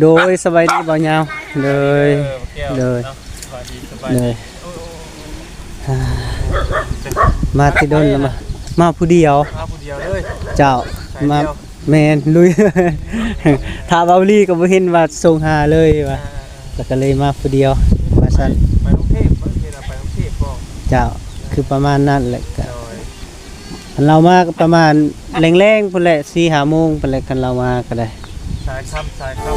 ໂດຍ ສະບາຍດີບ່າວຍາວ. ໂດຍ ເອີ ແກ້ວ ໂດຍ ເນາະ ສະບາຍດີ ສະບາຍ ໂດ ດີ ຍ ໂອ້ ອ່າ ມາແຕ່ດົນແລ້ວ ມາ ມາຜູ້ດຽວ ມາຜູ້ດຽວເລີຍ ເຈົ້າ ສາຍ ມາ ດຽວ ແມ່ນ ລຸຍ ຖ້າເວົ້າອີ່ຫຼີກໍບໍ່ເຫັນວ່າສົ່ງຫາເລີຍວ່າ ອ່າ ແລ້ວກໍເລີຍມາຜູ້ດຽວວ່າຊັ້ນ ໄປ ໄປກຸງເທບບໍ່ ເຫັນວ່າໄປກຸງເທບບໍ່ ເຈົ້າ ຄືປະມານນັ້ນແຫຼະ ກໍ ໂດຍ ຄັນລາວມາກໍປະມານແລງໆພຸ້ນແຫຼະ ສີ່ຫ້າໂມງພຸ້ນແຫຼະ ຄັນລາວມາກໍໄດ້ ສາຍຄ່ຳ ສາຍຄ່ຳ.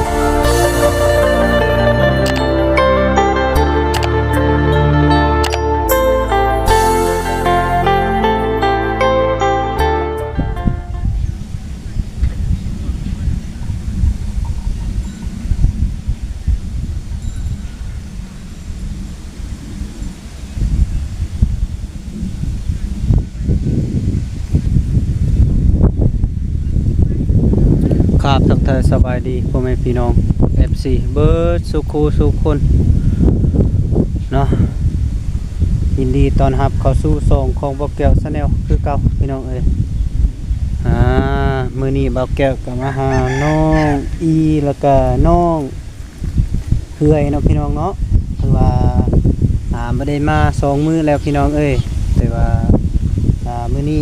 ຄັບ ທັກທາຍສະບາຍດີພໍ່ແມ່ພີ່ນ້ອງ ເອັຟຊີ ເບິດສູ່ຄູ່ສູ່ຄົນເນາະ ຍິນດີຕ້ອນຮັບເຂົ້າສູ່ຊ່ອງຂອງບ່າວແກ້ວ Channel ຄືເກົ່າ ພີ່ນ້ອງເອີຍ. ອ່າ ມື້ນີ້ບ່າວແກ້ວກໍມາຫານ້ອງອີ ແລ້ວກໍນ້ອງ ເຮືອຍເນາະພີ່ນ້ອງເນາະ ຄືວ່າ ອ່າ ບໍ່ໄດ້ມາສອງມື້ແລ້ວພີ່ນ້ອງເອີຍ ແຕ່ວ່າ ອ່າ ມື້ນີ້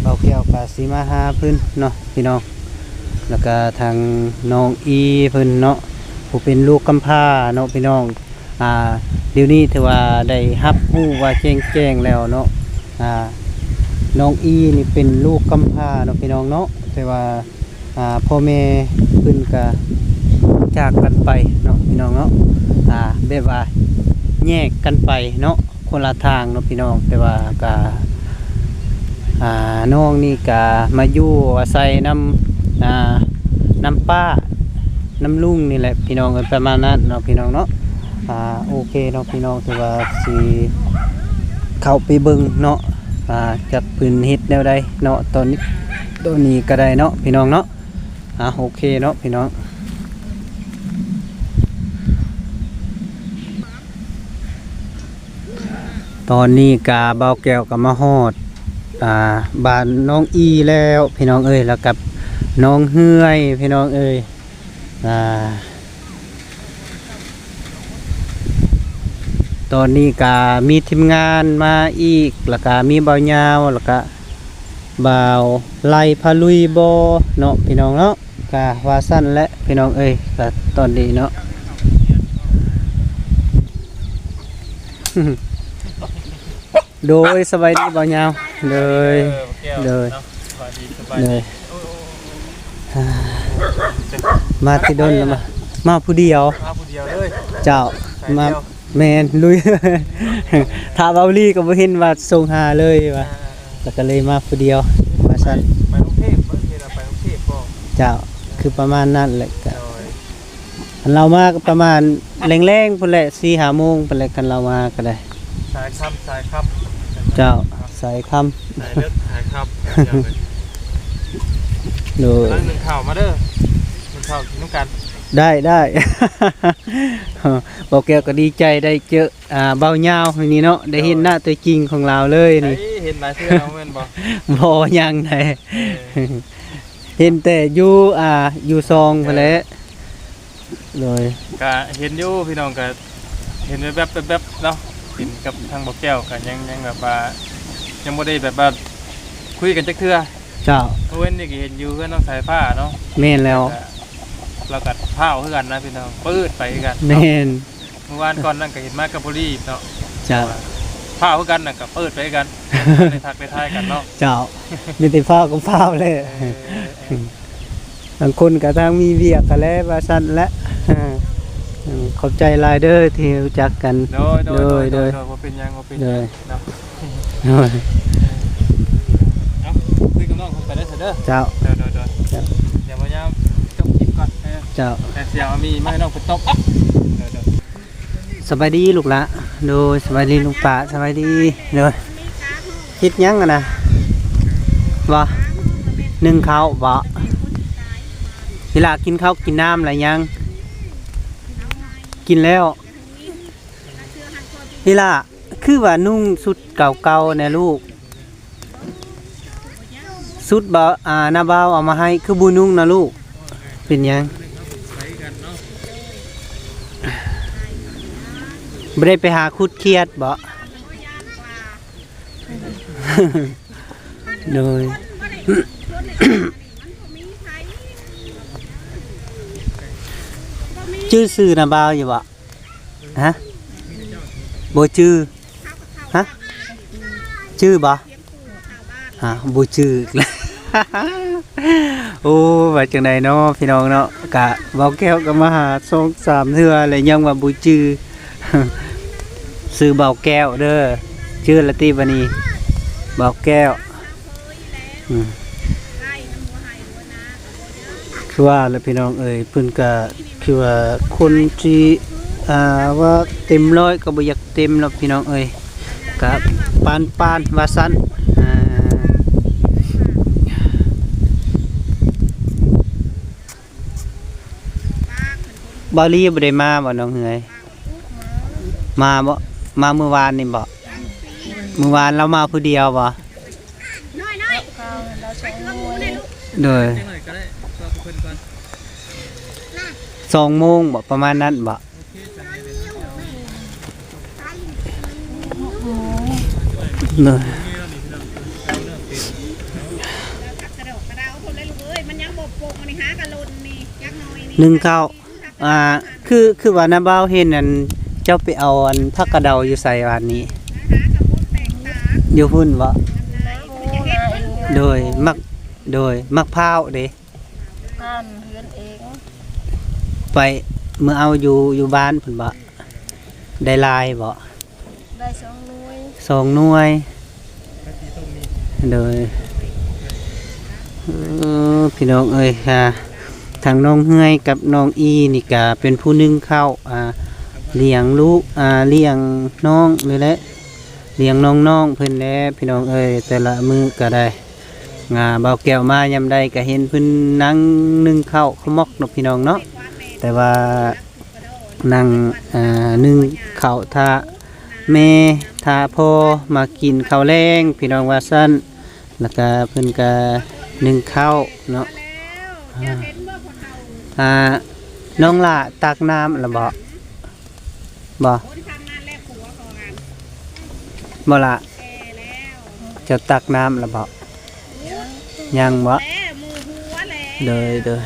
ບ່າວແກ້ວກໍຊິມາຫາເພິ່ນເນາະພີ່ນ້ອງ ແລ້ວກໍທາງນ້ອງອີເພິ່ນເນາະ ຜູ້ເປັນລູກກຳພ້າເນາະພີ່ນ້ອງ ອ່າ ດຽວນີ້ຖືວ່າໄດ້ຮັບຮູ້ວ່າແຈ້ງແຈ້ງແລ້ວເນາະ ອ່າ ນ້ອງອີນີ້ເປັນລູກກຳພ້າເນາະພີ່ນ້ອງເນາະ ແຕ່ວ່າ ອ່າ ພໍ່ແມ່ເພິ່ນກະຈາກກັນໄປເນາະພີ່ນ້ອງເນາະ ອ່າ ແບບວ່າແຍກກັນໄປເນາະ ຄົນລະທາງເນາະພີ່ນ້ອງ ແຕ່ວ່າກະ ອ່າ ນ້ອງນີ້ກະມາຢູ່ອາໄສນຳ ອ່າ ນຳປ້ານຳລຸງນີ້ແຫຼະພີ່ນ້ອງເອີຍ ປະມານນັ້ນເນາະພີ່ນ້ອງເນາະ ອ່າ ໂອເຄເນາະພີ່ນ້ອງ ຖືວ່າຊິເຂົ້າໄປເບິ່ງເນາະ ອ່າ ຈັກເພິ່ນເຮັດແນວໃດເນາະ ຕອນນີ້ ຕອນນີ້ກໍໄດ້ເນາະພີ່ນ້ອງເນາະ. ອ່າ ໂອເຄເນາະພີ່ນ້ອງ ຕອນນີ້ກະບ່າວແກ້ວກໍມາຮອດ ອ່າ ບ້ານນ້ອງອີແລ້ວພີ່ນ້ອງເອີຍ ແລ້ວກັບນ້ອງເຮືອຍພີ່ນ້ອງເອີຍ ອ່າ ຕອນນີ້ກະມີທີມງານມາອີກ ແລ້ວກະມີບ່າວຍາວ ແລ້ວກະ ບ່າວໄລ່ພາລຸຍບໍ່ເນາະພີ່ນ້ອງເນາະ ກະວ່າຊັ້ນແຫຼະພີ່ນ້ອງເອີຍ ກະຕອນນີ້ເນາະ ໂດຍ ສະບາຍດີບ່າວຍາວ ໂດຍ ເອີ ແກ້ວ ໂດຍ ເນາະ ສະບາຍດີ ສະບາຍ ໂດ ດີ ຍ ໂອ້ ອ່າ ມາແຕ່ດົນແລ້ວ ມາ ມາຜູ້ດຽວ ມາຜູ້ດຽວເລີຍ ເຈົ້າ ສາຍ ມາ ດຽວ ແມ່ນ ລຸຍ ຖ້າເວົ້າອີ່ຫຼີກໍບໍ່ເຫັນວ່າສົ່ງຫາເລີຍວ່າ ອ່າ ແລ້ວກໍເລີຍມາຜູ້ດຽວວ່າຊັ້ນ ໄປກຸງເທບບໍ່ ເຫັນວ່າໄປກຸງເທບບໍ່ ເຈົ້າ ຄືປະມານນັ້ນແຫຼະ ກໍ ໂດຍ ຄັນລາວມາກໍປະມານແລງໆພຸ້ນແຫຼະ ສີ່ຫ້າໂມງພຸ້ນແຫຼະ ຄັນລາວມາກໍໄດ້ ສາຍຄ່ຳ ສາຍຄ່ຳ ເຈົ້າ ສາຍຄ່ຳ ສາຍເລິກ ສາຍຄ່ຳ ໂດຍ ກຳລັງໜຶ້ງເຂົ້າ ມາເດີ ໜຶ້ງເຂົ້າກິນນຳກັນ ໄດ້ ໄດ້ ບ່າວແກ້ວກໍດີໃຈໄດ້ເຈີ ອ່າ ບ່າວຍາວນີ້ເນາະ ໄດ້ເຫັນ ໂດຍ ໜ້າຕົວຈິງຂອງລາວເລີຍນີ້ ໄດ້ເຫັນຫຼາຍເທື່ອແລ້ວແມ່ນບໍ່? ບໍ່ ຍັງໃດ ເອີ ເຫັນແຕ່ຢູ່ ອ່າ ຢູ່ຊ່ອງ ເອີ ພຸ້ນແຫຼະ ໂດຍ ກະເຫັນຢູ່ພີ່ນ້ອງ ກະເຫັນແວບໆ ແວບໆ ເນາະ ເຫັນກັບທາງບ່າວແກ້ວ ກະຍັງ ຍັງແບບວ່າ ຍັງບໍ່ໄດ້ແບບວ່າຄຸຍກັນຈັກເທື່ອ ເຈົ້າ ມື້ວານນີ້ກໍເຫັນຢູ່ເຮືອນນ້ອງສາຍຟ້າເນາະ ແມ່ນແລ້ວ ແລ້ວກໍ ລາວກໍພ້າວຄືກັນນະພີ່ນ້ອງ ປຶດໄປຄືກັນ ແມ່ນ ເນາະ ມື້ວານກ່ອນນັ້ນກໍເຫັນມາກັບໂພລີເນາະ ເຈົ້າ ພ້າວຄືກັນນະ ກໍປຶດໄປຄືກັນ ໄດ້ທັກໄດ້ທາຍກັນເນາະ ເຈົ້າ ມີແຕ່ພ້າວກັບພ້າວແຫຼະ ເອີ ບາງຄົນກໍທາງມີວຽກກໍແຫຼະ ວ່າຊັ້ນແຫຼະ ເອີ ຂອບໃຈຫຼາຍເດີທີ່ຮູ້ຈັກກັນ ໂດຍ ໂດຍ ໂດຍ ໂດຍ ໂດຍ ໂດຍ ບໍ່ເປັນຫຍັງ ບໍ່ເປັນຫຍັງ ໂດຍ ເນາະ ໂດຍ ເອົາ ຄຸຍກັບນ້ອງເພິ່ນໄປເດີ ເດີ ເຈົ້າ ໂດຍ ໂດຍ ໂດຍ ເຈົ້າ ດຽວມາຍາມຈົບຄລິບກ່ອນ ເອີ ເຈົ້າ ແຕ່ຊິເອົາໝີ່ມາໃຫ້ນ້ອງເພິ່ນຕົ້ມ ໂດຍ ໂດຍ ສະບາຍດີລູກຫຼາ ໂດຍ ສະບາຍດີລຸງປ້າ ສະບາຍດີ ໂດຍ ເຮັດຫຍັງຫັ້ນນະ ບໍ່ ໜຶ້ງເຂົ້າບໍ່ ອີຫຼ້າກິນເຂົ້າກິນນ້ຳແລ້ວຍັງ ກິນແລ້ວ ອີຫຼ້າ ຄືວ່ານຸ່ງຊຸດເກົ່າໆແດ່ລູກ ຊຸດບ່າວ ອ່າ ນ້າບ່າວເອົາມາໃຫ້ ຄືບໍ່ນຸ່ງນະລູກ ເປັນຫຍັງ? ບໍ່ໄດ້ໄປຫາຂຸດຂຽດບໍ? ໂດຍ ຈື່ຊື່ນາບ່າວຢູ່ບໍ? ຮະ? ບໍ່ຈື່. ຮະ? ຈື່ບໍ່? ຮະ? ບໍ່ຈື່ອີກແລ້ວ. ໂອ້ ວ່າຈັ່ງໃດເນາະ ພີ່ນ້ອງເນາະ, ກະບ່າວແກ້ວກໍມາຫາສອງສາມເທື່ອແລ້ວ ຍັງວ່າບໍ່ຈື່. ຊື່ບ່າວແກ້ວເດີ. ຈື່ລະຕິບາດນີ້? ບ່າວແກ້ວ. ອືມ ຄືວ່າແຫຼະພີ່ນ້ອງເອີຍ, ເພິ່ນກະຄືວ່າຄົນທີ່ ອ່າ ວ່າເຕັມຮ້ອຍກໍບໍ່ຢາກເຕັມເນາະພີ່ນ້ອງເອີຍ, ກະປານໆ ວ່າຊັ້ນ. ອ່າ ບ່າວລີບໍ່ໄດ້ມາບໍ່ ນ້ອງເຮືອຍ? ມາບໍ່? ມາມື້ວານນີ້ບໍ່? ມື້ວານລາວມາຜູ້ດຽວບໍ່? ໂດຍ ສອງໂມງບໍ ປະມານນັ້ນບໍ? ໂດຍ ໜຶ່ງເຂົ້າ. ອ່າ ຄື ຄືວ່ານ້າບ່າວເຫັນ ອັນ ເຈົ້າໄປເອົາ ອັນ ຜັກກະເດົາຢູ່ໃສວານນີ້? ຢູ່ພຸ້ນບໍ? ໂດຍ ໝາກ ໂດຍ ໝາກພ້າວເດ? ຜ່ານເຮືອນເອງ. ໄປເມືອເອົາຢູ່ ຢູ່ບ້ານພຸ້ນບໍ? ໄດ້ຫຼາຍບໍ? ໄດ້ສອງໜ່ວຍ ສອງໜ່ວຍ. ໂດຍ ເອີ ພີ່ນ້ອງເອີຍ ອ່າ ທາງນ້ອງເຮືອຍກັບນ້ອງອີ່ນີ້ກະເປັນຜູ້ໜຶ້ງເຂົ້າ ອ່າ ລ້ຽງລູກ ອ່າ ລ້ຽງນ້ອງນີ້ແຫຼະ ລ້ຽງນ້ອງໆເພິ່ນແຫຼະ ພີ່ນ້ອງເອີຍ. ແຕ່ລະມື້ກະໄດ້ ອ່າ ບ່າວແກ້ວມາຍາມໃດກະເຫັນເພິ່ນນັ່ງໜຶ້ງເຂົ້າຂະໝອກເນາະ ພີ່ນ້ອງເນາະ, ແຕ່ວ່າ ນັ່ງ ອ່າ ໜຶ້ງເຂົ້າຖ້າແມ່ ຖ້າພໍ່ມາກິນເຂົ້າແລງ ພີ່ນ້ອງວ່າຊັ້ນ. ແລ້ວກະເພິ່ນກະໜຶ້ງເຂົ້າເນາະ. ອ່າ ອ່າ ນ້ອງຫຼ້າຕັກນ້ຳລະບໍ? ບໍ່ ບໍ່ລະ? ເຈົ້າຕັກນ້ຳລະບໍ? ຍັງບໍ? ໂດຍ ໂດຍ.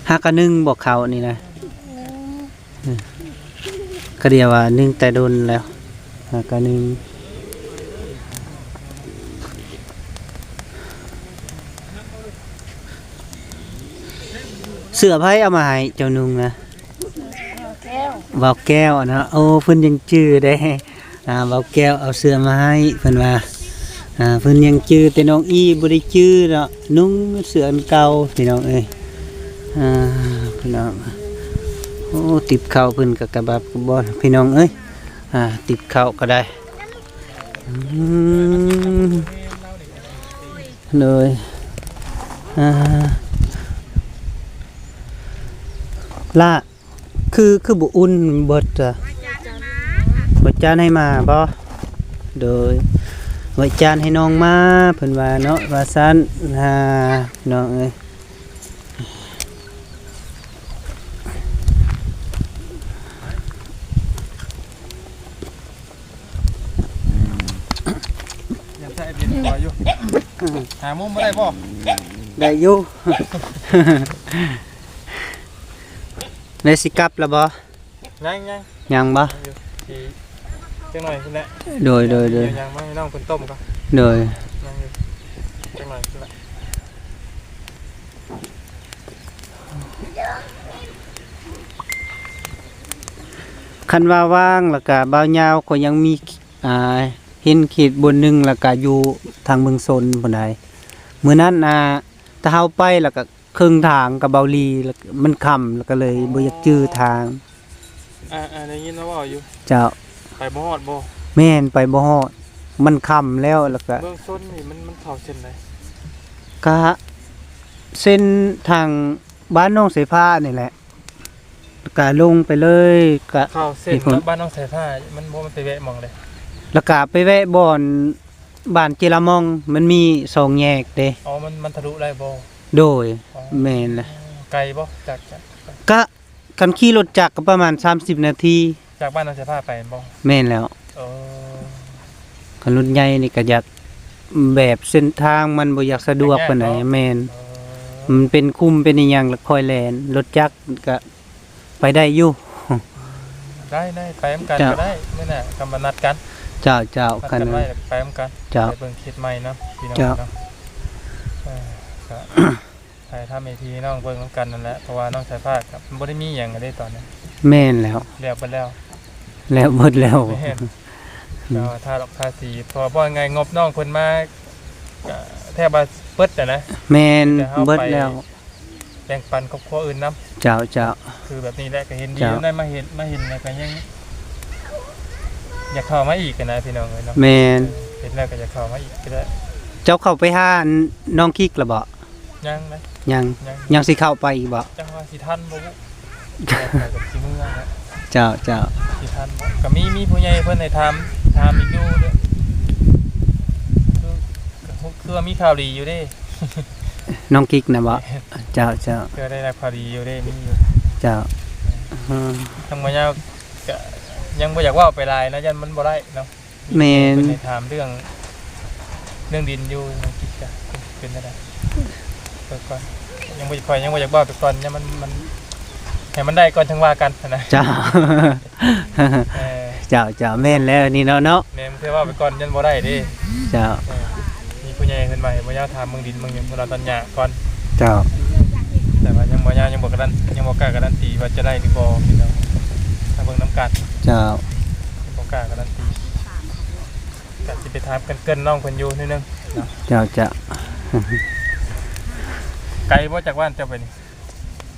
ຫາກະໜຶ້ງບໍ່ເຂົ້ານີ້ນະ? ກະດຽວວ່າໜຶ້ງແຕ່ດົນແລ້ວ ຫາກະໜຶ້ງ. ເສື້ອໃຜເອົາມາໃຫ້ເຈົ້ານຸ່ງນະ? ບ່າວແກ້ວ ບ່າວແກ້ວນະ. ໂອ້ ເພິ່ນຍັງຈື່ເດ້. ອ່າ ບ່າວແກ້ວເອົາເສື້ອມາໃຫ້ ເພິ່ນວ່າ ອ່າ ເພິ່ນຍັງຈື່ ແຕ່ນ້ອງອີ່ບໍ່ໄດ້ຈື່ເນາະ ນຸ່ງເສື້ອອັນເກົ່າ ພີ່ນ້ອງເອີຍ. ອ່າ ພີ່ນ້ອງ ໂອ້ ຕິບເຂົ້າເພິ່ນກະກະບັບກະບອນ ພີ່ນ້ອງເອີຍ. ອ່າ ຕິບເຂົ້າກະໄດ້. ອືມ ໂດຍ ອ່າ ລະ ຄື ຄືບໍ່ອຸ່ນເບິດ ບໍ່ຈານໃຫ້ມາບໍ? ໂດຍ ໄວ້ຈານໃຫ້ນ້ອງມາ ເພິ່ນວ່າເນາະ ວ່າຊັ້ນ. ອ່າ ພີ່ນ້ອງເອີຍ ຍັງໃຊ້ເບຍນກວ່າຢູ່. ຫາມຸມບໍ່ໄດ້ບໍ່? ໄດ້ຢູ່. ໄດ້ຊິກັບແລ້ວບໍ່? ຍັງ ຍັງ ຍັງບໍ່? ຍັງຢູ່ ຊິຈັກໜ້ອຍພຸ້ນແຫຼະ. ໂດຍ ໂດຍ ໂດຍ ຍັງມາໃຫ້ນ້ອງເພິ່ນຕົ້ມກ່ອນ. ໂດຍ ຍັງຢູ່ ຈັກໜ້ອຍພຸ້ນແຫຼະ. ຄັນວ່າວ່າງແລ້ວກະບ່າວຍາວກໍຍັງມີ ອ່າ ເຫັນເຂດບ່ອນໜຶ່ງ ແລ້ວກະຢູ່ທາງເມືອງຊົນພຸ້ນໃດ໋. ມື້ນັ້ນ ອ່າ ຖ້າເຮົາໄປແລ້ວກະເຄິ່ງທາງກັບເບົາຫຼີ ແລ້ວມັນຄ່ຳ ແລ້ວກະເລີຍບໍ່ຢາກຈື່ທາງ. ອ່າ ໄດ້ຍິນລາວເວົ້າຢູ່. ເຈົ້າ ໄປບໍ່ຮອດບໍ່? ແມ່ນ ໄປບໍ່ຮອດ ມັນຄ່ຳແລ້ວ ແລ້ວກະ ເມືອງຊົນນີ້ມັນ ມັນເຂົ້າເສັ້ນໃດ? ກະເສັ້ນທາງບ້ານໜອງໄຊຟ້ານີ້ແຫຼະ ກະລົງໄປເລີຍ ກະເຂົ້າເສັ້ນບ້ານໜອງໄຊຟ້າ ມັນບໍ່ ມັນໄປແວະໝ່ອງໃດ? ແລ້ວກະໄປແວະບ່ອນ ບ້ານເຈລະມອງ ມັນມີສອງແຍກເດ້. ອໍ ມັນ ມັນທະລຸໄດ້ບໍ່? ໂດຍ. ອໍ ແມ່ນລະ. ໄກບໍ່? ຈາກ ຈາກ ກະ ຄັນຂີ່ລົດຈັກກໍປະມານສາມສິບນາທີ. ຈາກບ້ານນ້ອງສາຍຟ້າໄປແມ່ນບໍ່? ແມ່ນແລ້ວ. ເອີ ຄັນລົດໃຫຍ່ນີ້ກໍຢາກ ແບບເສັ້ນທາງມັນບໍ່ຢາກສະດວກປານໃດ. ຍາກເນາະ. ແມ່ນ. ເອີ ມັນເປັນຂຸມເປັນອີ່ຫຍັງ ແລ້ວຄ່ອຍແລ່ນ. ລົດຈັກກໍໄປໄດ້ຢູ່. ໄດ້ ໄດ້ ໄປນຳກັນ ເຈົ້າ ກໍໄດ້ ມື້ໜ້າ ຄຳວ່ານັດກັນ. ເຈົ້າ ເຈົ້າ ນັດກັນໄວ້ ຄັນ ແລ້ວໄປນຳກັນ. ເຈົ້າ ໄປເບິ່ງເຂດໃໝ່ນຳ ພີ່ນ້ອງ ເຈົ້າ ເນາະ. ເອີ ກໍ ຖ່າຍທຳໃຫ້ພີ່ນ້ອງເບິ່ງນຳກັນນັ້ນແຫຼະ ເພາະວ່ານ້ອງສາຍຟ້າກໍບໍ່ໄດ້ມີຫຍັງເດ້ຕອນນີ້. ແມ່ນແລ້ວ. ແລ້ວເບິດແລ້ວ. ແລ້ວເບິດແລ້ວ. ແມ່ນ. ອືມ ກໍວ່າທາດອກທາສີ ເພາະວ່າເວົ້າງ່າຍໆ ງົບນ້ອງເພິ່ນມາກໍແທບວ່າເບິດແລ້ວນະ. ແມ່ນ ເບິດແລ້ວ. ແບ່ງປັນຄອບຄົວອື່ນນຳ. ເຈົ້າ ເຈົ້າ. ຄືແບບນີ້ແຫຼະ ກໍເຫັນດີ. ເຈົ້າ. ໄດ້ມາເຫັນ ມາເຫັນແລ້ວກໍຍັງຢາກເຂົ້າມາອີກນະ ພີ່ນ້ອງເອີຍເນາະ. ແມ່ນ. ເອີ ເຫັນແລ້ວກໍຢາກເຂົ້າມາອີກກໍໄດ້. ເຈົ້າເຂົ້າໄປຫານ້ອງກິກແລ້ວບໍ່? ຍັງເດ້. ຍັງ ຍັງ ຍັງຊິເຂົ້າໄປອີກບໍ່? ຈັກວ່າຊິທັນບໍ່ບຸ. ເຂົ້າໄປກໍຊິເມືອແຫຼະ. ເຈົ້າ ເຈົ້າ. ຊິທັນບໍ່? ກໍມີ ມີຜູ້ໃຫຍ່ເພິ່ນໃຫ້ຖາມ ຖາມອີກຢູ່ເດ້. ຄື ຄືວ່າມີຂ່າວດີຢູ່ເດ້. ນ້ອງກິກນະບໍ່? ແມ່ນ. ເຈົ້າ ເຈົ້າ. ເພື່ອໄດ້ຮັບຂ່າວດີຢູ່ເດ້ ມີຢູ່. ເຈົ້າ. ອືມ ທາງໝໍຍາວກໍຍັງບໍ່ຢາກເວົ້າໄປຫຼາຍນະ ຢ້ານມັນບໍ່ໄດ້ເນາະ. ແມ່ນ. ເພິ່ນໄດ້ຖາມເລື່ອງ ເລື່ອງດິນຢູ່ ນ້ອງກິກກະເປັນ ເປັນແນວໃດ? ເບິ່ງກ່ອນ ຍັງບໍ່ ຂ້ອຍຍັງບໍ່ຢາກເວົ້າໄປກ່ອນ ຍັງມັນ ມັນ ໃຫ້ມັນໄດ້ກ່ອນຈັ່ງວ່າກັນຫັ້ນນະ. ເຈົ້າ. ເອີ ເຈົ້າ ເຈົ້າ. ແມ່ນແລ້ວນີ້ເນາະ ເນາະ. ແມ່ນ ເພື່ອເວົ້າໄປກ່ອນ ຍັງບໍ່ໄດ້ເດ້. ເຈົ້າ. ເອີ ມີຜູ້ໃຫຍ່ເພິ່ນວ່າໃຫ້ບໍ່ຍາວຖາມເບິ່ງດິນເບິ່ງຫຍັງ ເພິ່ນວ່າຕອນຍາກກ່ອນ. ເຈົ້າ. ແຕ່ວ່າຍັງບໍ່ຍາວ ຍັງບໍ່ການ ຍັງບໍ່ກ້າການັນຕີວ່າຈະໄດ້ຫຼືບໍ່ ພີ່ນ້ອງ ຖ້າເບິ່ງນຳກັນ. ເຈົ້າ. ຍັງບໍ່ກ້າການັນຕີ. ກະຊິໄປຖາມກັນເກີ່ນນ້ອງເພິ່ນຢູ່ໜ້ອຍໜຶ່ງເນາະ. ເຈົ້າ ເຈົ້າ. ໄກບໍ່ຈາກບ້ານເຈົ້າໄປນີ້?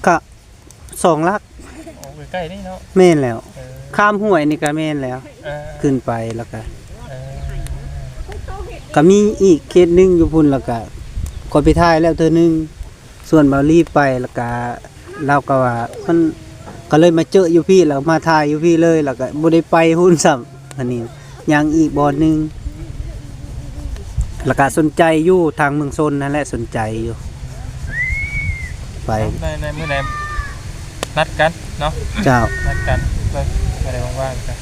ກະສອງຫຼັກ. ໂອ້ ໃກ້ໆນີ້ເນາະ. ແມ່ນແລ້ວ. ເອີ ຂ້າມຫ້ວຍນີ້ກະແມ່ນແລ້ວ. ເອີ ຂຶ້ນໄປແລ້ວກະ ເອີ ກະມີອີກເຂດໜຶ່ງຢູ່ພຸ້ນ ແລ້ວກະຂ້ອຍໄປຖ່າຍແລ້ວເທື່ອໜຶ່ງ. ສ່ວນເບົາຫຼີໄປ ແລ້ວກະລາວກໍວ່າມັນ ກໍເລີຍມາເຈີຢູ່ພີ້ ແລ້ວມາຖ່າຍຢູ່ພີ້ເລີຍ ແລ້ວກະບໍ່ໄດ້ໄປພຸ້ນຊ້ຳ. ອັນນີ້ຍັງອີກບ່ອນໜຶ່ງ ແລ້ວກະສົນໃຈຢູ່ທາງເມືອງຊົນຫັ້ນແຫຼະ ສົນໃຈຢູ່ ໄປ ໃນ ໃນມື້ໃດນັດກັນເນາະ. ເຈົ້າ. ນັດກັນເບິ່ງມື້ໃດວ່າງໆ ກັນ.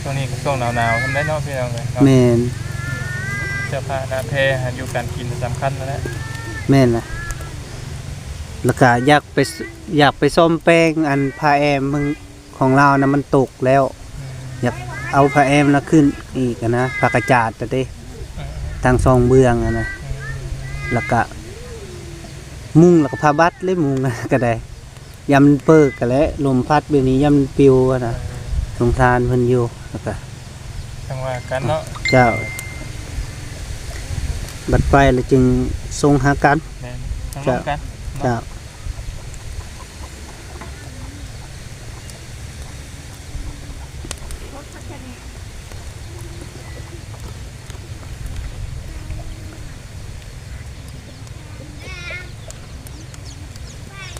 ຊ່ວງນີ້ກໍຊ່ວງໜາວໆ ທຳໄດ້ເນາະ ພີ່ນ້ອງເອີຍເນາະ. ແມ່ນ. ເສື້ອຜ້າໜ້າແພ ຫາຢູ່ການກິນສຳຄັນຫັ້ນແຫຼະ. ແມ່ນລະ. ແລ້ວກະຢາກໄປ ຢາກໄປສ້ອມແປງອັນຜ້າແອມເບິ່ງ ຂອງລາວນະມັນຕົກແລ້ວ. ອືມ ຢາກເອົາຜ້າແອມລະຂຶ້ນອີກຫັ້ນນະ ຜ້າກະຈາດຫັ້ນເດ້. ອືມ ທັງສອງເບື້ອງຫັ້ນນະ. ອືມ ແລ້ວກະມຸງ ແລ້ວກະຜ້າບັດເລີຍ ມຸງກະໄດ້. ຢ້ານມັນເປີກຫັ້ນແຫຼະ ລົມພັດແບບນີ້ ຢ້ານມັນປິວຫັ້ນນະ. ເອີ ສົງສານເພິ່ນຢູ່. ແລ້ວກະຈັ່ງວ່າກັນເນາະ. ເຈົ້າ. ບັດໄປແລ້ວຈຶ່ງສົ່ງຫາກັນ. ແມ່ນ ເຈົ້າ ລົມກັນເນາະ. ເຈົ້າ.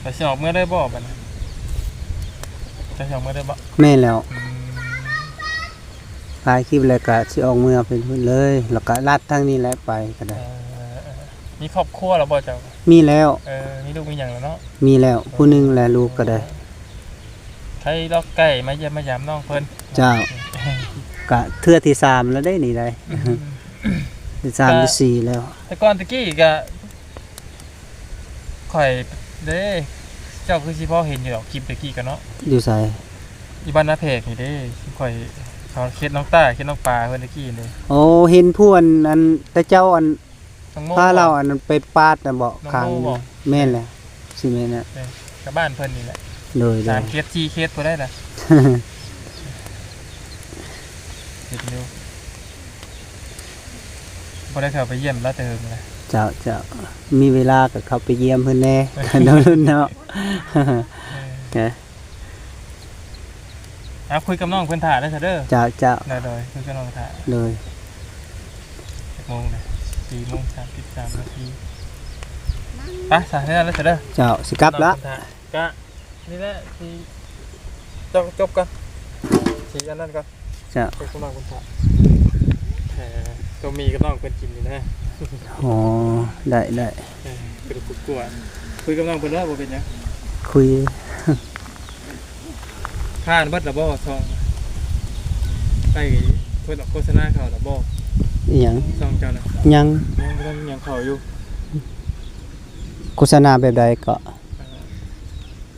ແລ້ວຊິອອກເມືອເລີຍບໍ່ບັດນີ້? ເຈົ້າຊິອອກເມືອເລີຍບໍ່? ແມ່ນແລ້ວ. ອືມ ຖ່າຍຄລິບແລ້ວກະຊິອອກເມືອໄປພຸ້ນເລີຍ ແລ້ວກະລັດທາງນີ້ແຫຼະໄປກະໄດ້. ເອີ ເອີ ເອີ ມີຄອບຄົວແລ້ວບໍ່ເຈົ້າ? ມີແລ້ວ. ເອີ ມີລູກມີຫຍັງແລ້ວເນາະ? ມີແລ້ວ ເອີ ຜູ້ໜຶ່ງແຫຼະ ລູກກະໄດ້. ໃຜລອກໃກ້ມາຢ້ຽມມາຢາມນ້ອງເພິ່ນ. ເຈົ້າ. ກະເທື່ອທີສາມແລ້ວເດ້ນີ້ໄດ. ອືມ ທີສາມ ກະ ທີສີ່ແລ້ວ. ແຕ່ກ່ອນຕະກີ້ກະ ຂ້ອຍເດ້ ເຈົ້າຄືຊິພໍເຫັນຢູ່ດອກ ຄລິບຕະກີ້ກະເນາະ. ຢູ່ໃສ? ຢູ່ບ້ານນາແພກນີ້ເດ້ ຂ້ອຍ ເຂົາເຂດໜອງຕາ ເຂດໜອງປາເພິ່ນຕະກີ້ນີ້. ໂອ້ ເຫັນຜູ້ອັນ ອັນ ແຕ່ເຈົ້າອັນ ນ້ອງໂມ ພາລາວອັນນັ້ນໄປປາດນະເບາະ ນ້ອງໂມ ຂ້າງ ເບາະ. ແມ່ນແຫຼະ ຊິແມ່ນນະ. ເອີ ກະບ້ານເພິ່ນນີ້ແຫຼະ. ໂດຍ ໂດຍ. ສາມເຂດ ສີ່ເຂດ ຜູ້ໃດລະ ເຫັນຢູ່. ບໍ່ໄດ້ເຂົ້າໄປຢ້ຽມລາວແຕ່ເຫິງແລ້ວ. ເຈົ້າ ເຈົ້າ. ມີເວລາກໍເຂົ້າໄປຢ້ຽມເພິ່ນແດ່ ເນາະ. ເອີ ເອີ ເອົາ ຄຸຍກັບນ້ອງເພິ່ນຖ້າເດີ ເດີ. ເຈົ້າ ເຈົ້າ. ໂດຍ ໂດຍ ຄຸຍກັບນ້ອງຖ້າ. ໂດຍ. ຈັກໂມງນະ? ສີ່ໂມງສາມສິບສາມນາທີ. ໄປຊະ ແນວນັ້ນເດີ. ເຈົ້າ ຊິກັບລະ. ນ້ອງເພິ່ນຖ້າ ກະນີ້ແຫຼະ ຊິ ເຈົ້າຈົບກ່ອນ ຊິອັນນັ້ນກ່ອນ. ເຈົ້າ. ໄປຂ້າງນອກກ່ອນ ຖ້າ ໃຫ້ ເອີ ຕ້ມໝີ່ກັບນ້ອງເພິ່ນກິນນີ້ນະ. ອໍ ໄດ້ ໄດ້. ເອີ ກະດູກກວາງ ຄຸຍກັບນ້ອງເພິ່ນເດີ ບໍ່ເປັນຫຍັງ. ຄຸຍ ຜ່ານເບິດລະບໍ່ຊ່ອງ? ໄດ້ໂຄສະນາເຂົ້າລະບໍ່? ອີຫຍັງ? ຊ່ອງເຈົ້ານະ? ຍັງ ຍັງບໍ່ທັນຫຍັງເຂົ້າຢູ່. ໂຄສະນາແບບໃດເກາະ?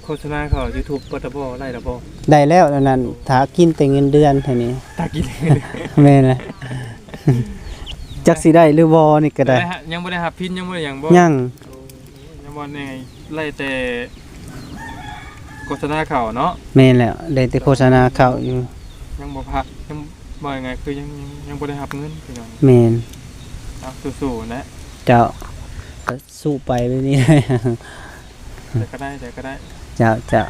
ໂຄສະນາເຂົ້າຢູທູບເບິດລະບໍ່? ໄດ້ລະບໍ່? ໄດ້ແລ້ວ ອັນນັ້ນ ຖ້າກິນແຕ່ເງິນເດືອນເທົ່ານີ້. ຖ້າກິນ ແມ່ນລະ. ຈັກຊິໄດ້ຫຼືບໍ່ນີ້ກະໄດ້. ຍັງບໍ່ໄດ້ຮັບພິນ ຍັງບໍ່ໄດ້ຫຍັງບໍ່? ຍັງ. ໂອ້ ຍັງບໍ່ໄດ້ ໄລ່ແຕ່ໂຄສະນາເຂົ້າເນາະ. ແມ່ນແລ້ວ ໄດ້ແຕ່ໂຄສະນາເຂົ້າຢູ່. ຍັງບໍ່ພັກ ຍັງ ເວົ້າງ່າຍໆ ຄືຍັງ ຍັງ ຍັງບໍ່ໄດ້ຮັບເງິນພີ່ນ້ອງ. ແມ່ນ. ເອົາ ສູ້ໆ ນະ. ເຈົ້າ ສູ້ໄປແບບນີ້. ແຕ່ກະໄດ້ ແຕ່ກະໄດ້. ເຈົ້າ ເຈົ້າ.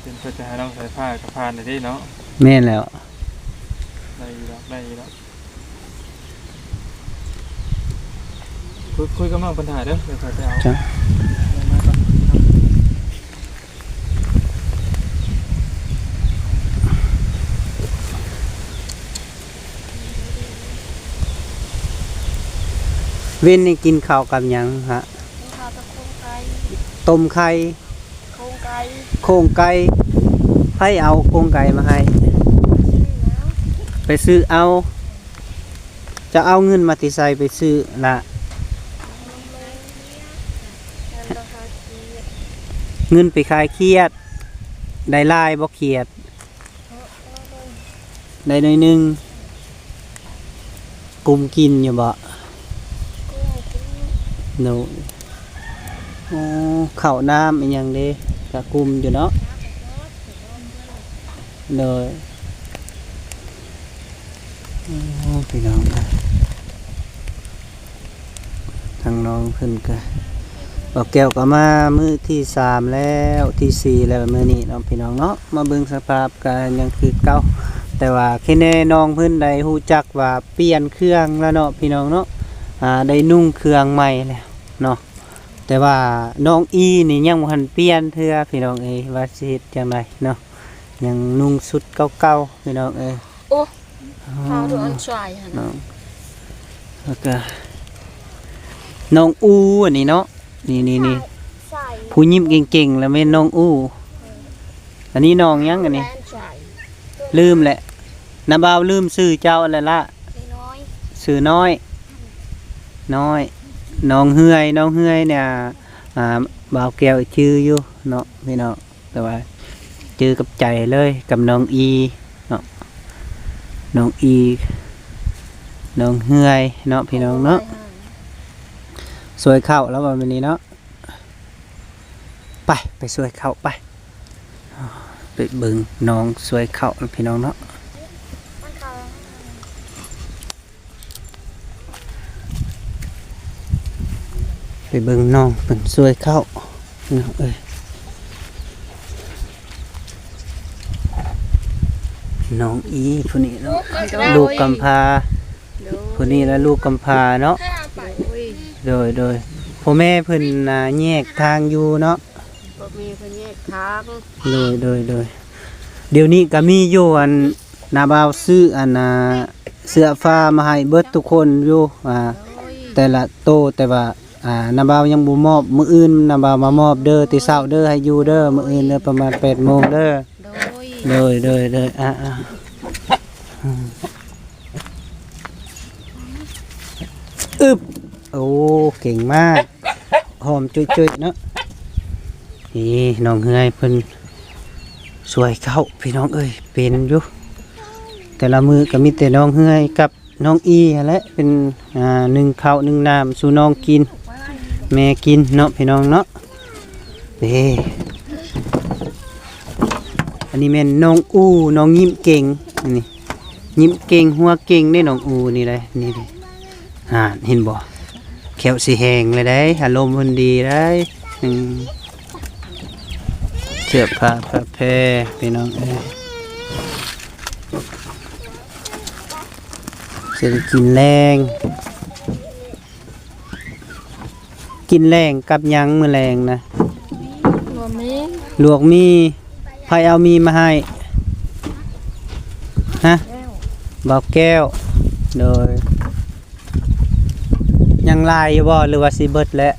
ເປັນເພື່ອຈະຫານ້ອງສາຍຟ້າກະຜ່ານໄດ້ເດ້ເນາະ. ແມ່ນແລ້ວ. ໄດ້ຢູ່ດອກ ໄດ້ຢູ່ດອກ. ຄຸຍ ຄຸຍກັບນ້ອງເພິ່ນຖ້າເດີ ດຽວຂ້ອຍໄປເອົາ. ເຈົ້າ. ມາກ່ອນ. ເວັນນີ້ກິນເຂົ້າກັບຫຍັງຮະ? ກິນເຂົ້າກັບໂຄງໄກ່. ຕົ້ມໄຂ່. ໂຄງໄກ່. ໂຄງໄກ່. ໃຜເອົາໂຄງໄກ່ມາໃຫ້? ຊື້ເອົາ. ໄປຊື້ເອົາ. ຈະເອົາເງິນມາແຕ່ໃສໄປຊື້ລະ? ເງິນໄປຂາຍຂຽດ. ໄດ້ຫຼາຍບໍ່ຂຽດ? ໄດ້ໜ້ອຍໜຶ່ງ. ກຸມກິນຢູ່ບໍ່? ໂດຍ. ໂອ້ ເຂົ້ານ້ຳອີ່ຫຍັງເດ້ ກະກຸມຢູ່ເນາະ. ໂດຍ. ໂອ້ ພີ່ນ້ອງເອີຍ ທາງນ້ອງເພິ່ນກະ ບ່າວແກ້ວກະມາມື້ທີສາມແລ້ວ ທີສີ່ແລ້ວມື້ນີ້ເນາະ ພີ່ນ້ອງເນາະ. ມາເບິ່ງສະພາບກະຍັງຄືເກົ່າ ແຕ່ວ່າແຄ່ແນ່ນ້ອງເພິ່ນໄດ້ຮູ້ຈັກວ່າປ່ຽນເຄື່ອງແລ້ວເນາະ ພີ່ນ້ອງເນາະ. ອາ ໄດ້ນຸ່ງເຄື່ອງໃໝ່ແລ້ວເນາະ. ແຕ່ວ່ານ້ອງອີນີ້ຍັງບໍ່ທັນປ່ຽນເທື່ອ ພີ່ນ້ອງເອີຍ ວ່າຊິເຮັດຈັ່ງໃດເນາະ. ຍັງນຸ່ງຊຸດເກົ່າໆ ພີ່ນ້ອງເອີຍ. ໂອ້ ພາດູອັນຊາຍຫັ້ນ ນ້ອງ ແລ້ວກະນ້ອງອູ ອັນນີ້ເນາະ ນີ້ໆ ຜູ້ຍິ້ມເກັ່ງໆ ລະແມ່ນນ້ອງອູ. ອັນນີ້ນ້ອງຫຍັງອັນນີ້? ລືມແຫຼະ ນ້າບ່າວລືມຊື່ເຈົ້າແລ້ວລະ. ຊື່ນ້ອຍ ນ້ອຍ ນ້ອງເຮືອຍ ນ້ອງເຮືອຍນີ້ ອາ ບ່າວແກ້ວຈື່ຢູ່ເນາະ ພີ່ນ້ອງ. ແຕ່ວ່າຈື່ກັບໃຈເລີຍກັບນ້ອງອີເນາະ ນ້ອງອີ ນ້ອງເຮືອຍເນາະ ພີ່ນ້ອງເນາະ. ຊ່ວຍເຂົ້າແລ້ວວ່າມື້ນີ້ເນາະ ໄປ ໄປຊ່ວຍເຂົ້າ ໄປ ໄປເບິ່ງນ້ອງຊ່ວຍເຂົ້າ ພີ່ນ້ອງເນາະ. ໄປເບິ່ງນ້ອງເພິ່ນຊ່ວຍເຂົ້າ ພີ່ນ້ອງເອີຍ. ນ້ອງອີຜູ້ນີ້ເນາະ ໂດຍ ລູກກຳພ້າ ໂດຍ ຜູ້ນີ້ລະລູກກຳພ້າເນາະ. ໂດຍ ໂດຍ ໂດຍ ພໍ່ແມ່ເພິ່ນນະແຍກທາງຢູ່ເນາະ. ພໍ່ແມ່ເພິ່ນແຍກທາງ. ໂດຍ ໂດຍ ໂດຍ. ດຽວນີ້ກະມີຢູ່ ອັນ ນ້າບ່າວຊື້ ອັນ ອ່າ ເສື້ອຜ້າມາໃຫ້ເບິດທຸກຄົນຢູ່ ອ່າ ໂດຍ ແຕ່ລະໂຕ ແຕ່ວ່າ ອ່າ ນ້າບ່າວຍັງບໍ່ມອບ ມື້ອື່ນນ້າບ່າວມາມອບເດີ ແຕ່ເຊົ້າເດີ ໃຫ້ຢູ່ເດີ ມື້ອື່ນເດີ ປະມານແປດໂມງເດີ. ໂດຍ ໂດຍ ໂດຍ ໂດຍ ອ່າ ອ່າ ອືມ ອຶບ ໂອ້ ເກັ່ງມາກ ຫອມຈຸ້ຍໆ ເນາະ. ນີ້ນ້ອງເຮືອຍເພິ່ນຊ່ວຍເຂົ້າ ພີ່ນ້ອງເອີຍ ເປັນຢູ່ ແຕ່ລະມື້ກະມີແຕ່ນ້ອງເຮືອຍກັບນ້ອງອີຫັ້ນແຫຼະ ເປັນ ອ່າ ໜຶ້ງເຂົ້າໜຶ້ງນ້ຳສູ່ນ້ອງກິນ ແມ່ກິນເນາະ ພີ່ນ້ອງເນາະ. ເດ້ ອັນນີ້ແມ່ນນ້ອງອູ ນ້ອງຍິ້ມເກັ່ງ ອັນນີ້ຍິ້ມເກັ່ງ ຫົວເກັ່ງເດ້ ນ້ອງອູນີ້ເດ້ ນີ້ເດ້. ຫານ ເຫັນບໍ່ ແຂ້ວຊິແຮງເລີຍໄດ໋ ອາລົມເພິ່ນດີໄດ໋. ອືມ ເສື້ອຜ້າຜ້າແພ ພີ່ນ້ອງເອີຍ ຊິໄດ້ກິນແລງ. ກິນແລງກັບຫຍັງມື້ແລງນະ? ລວກໝີ່ ລວກໝີ່. ໃຜເອົາໝີ່ມາໃຫ້? ຮະ? ແກ້ວ ບ່າວແກ້ວ ໂດຍ ຍັງຫຼາຍຢູ່ບໍ່ ຫຼືວ່າຊິເບິດແລ້ວ?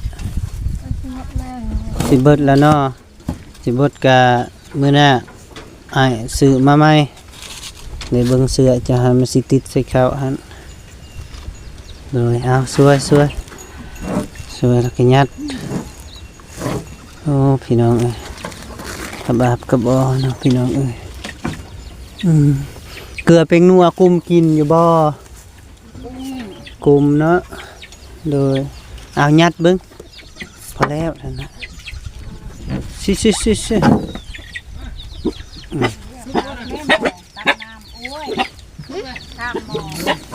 ຊິເບິດແລ້ວເນາະ ຊິເບິດກະມື້ໜ້າອ້າຍຊື້ມາໃໝ່. ໄດ້ເບິ່ງເສື້ອຈະໃຫ້ມັນຊິຕິດໃສ່ເຂົ້າຫັ້ນ. ໂດຍ ເອົາ ຊ່ວຍ ຊ່ວຍ ຊ່ວຍແລ້ວກະຍັດ. ໂອ້ ພີ່ນ້ອງເອີຍ ກັບອາບກັບອໍເນາະ ພີ່ນ້ອງເອີຍ. ອືມ ເກືອແປ້ງນົວກຸມກິນຢູ່ບໍ່? ກຸມເນາະ. ໂດຍ ເອົາ ຍັດເບິ່ງ ພໍແລ້ວນັ້ນນະ. ຊິ ຊິ ຊິ ຊິ ອືມ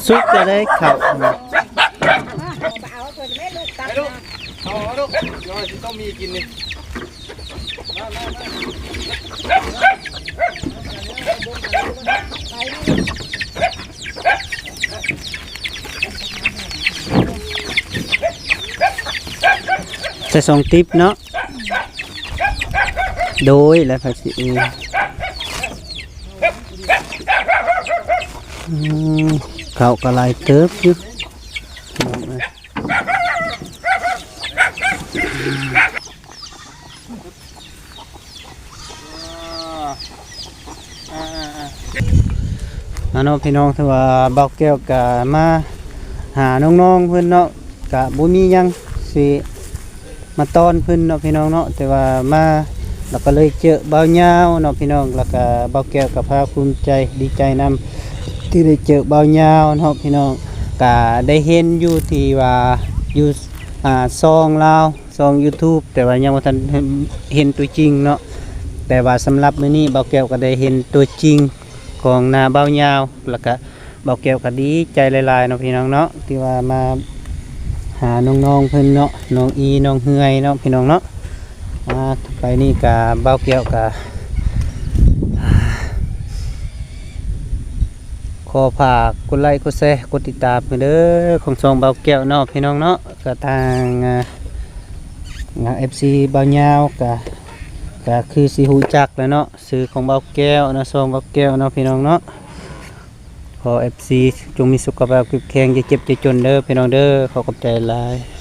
ສຸກແລ້ວເດ້ເຂົ້າ. ໃສ່ສອງຕິບເນາະ. ໂດຍ ແລ້ວພາສີເອງ. ອືມ ເຂົ້າກະຫຼາຍເຕີບຢູ່. ມາເນາະພີ່ນ້ອງ ຖືວ່າບ່າວແກ້ວກະມາຫານ້ອງໆເພິ່ນເນາະ ກະບໍ່ມີຫຍັງຊິ ມາຕ້ອນເພິ່ນເນາະ ພີ່ນ້ອງເນາະ. ແຕ່ວ່າມາ ແລ້ວກໍເລີຍເຈີບ່າວຍາວເນາະ ພີ່ນ້ອງ. ແລ້ວກໍບ່າວແກ້ວກໍພາກພູມໃຈ ດີໃຈນຳທີ່ໄດ້ເຈີບ່າວຍາວເນາະ ພີ່ນ້ອງ. ກໍໄດ້ເຫັນຢູ່ທີ່ວ່າຢູ່ ອ່າ ຊ່ອງລາວ ຊ່ອງ YouTube ແຕ່ວ່າຍັງບໍ່ທັນເຫັນຕົວຈິງເນາະ. ແຕ່ວ່າສຳລັບມື້ນີ້ ບ່າວແກ້ວກໍໄດ້ເຫັນຕົວຈິງຂອງໜ້າບ່າວຍາວ ແລ້ວກໍ ບ່າວແກ້ວກໍດີໃຈຫຼາຍໆເນາະ ພີ່ນ້ອງເນາະ ທີ່ວ່າມາຫານ້ອງໆເພິ່ນເນາະ ນ້ອງອີ ນ້ອງເຮືອຍເນາະ ພີ່ນ້ອງເນາະ. ອ່າ ໄປນີ້ກະບ່າວແກ້ວກະຂໍຝາກກົດໄລ ກົດແຊ ກົດຕິດຕາມເດີ ຂອງຊ່ອງບ່າວແກ້ວເນາະ ພີ່ນ້ອງເນາະ. ກະທາງ ອ່າ ເອັຟຊີບ່າວຍາວກະ ກະຄືຊິຮູ້ຈັກແລ້ວເນາະ ຊື່ຂອງບ່າວແກ້ວເນາະ ຊ່ອງບ່າວແກ້ວເນາະ ພີ່ນ້ອງເນາະ. ຂໍເອັຟຊີຈົ່ງມີສຸຂະພາບເຂັ້ມແຂງ ຢ່າເຈັບຢ່າຈົນເດີ ພີ່ນ້ອງເດີ. ຂໍຂອບໃຈຫຼາຍ.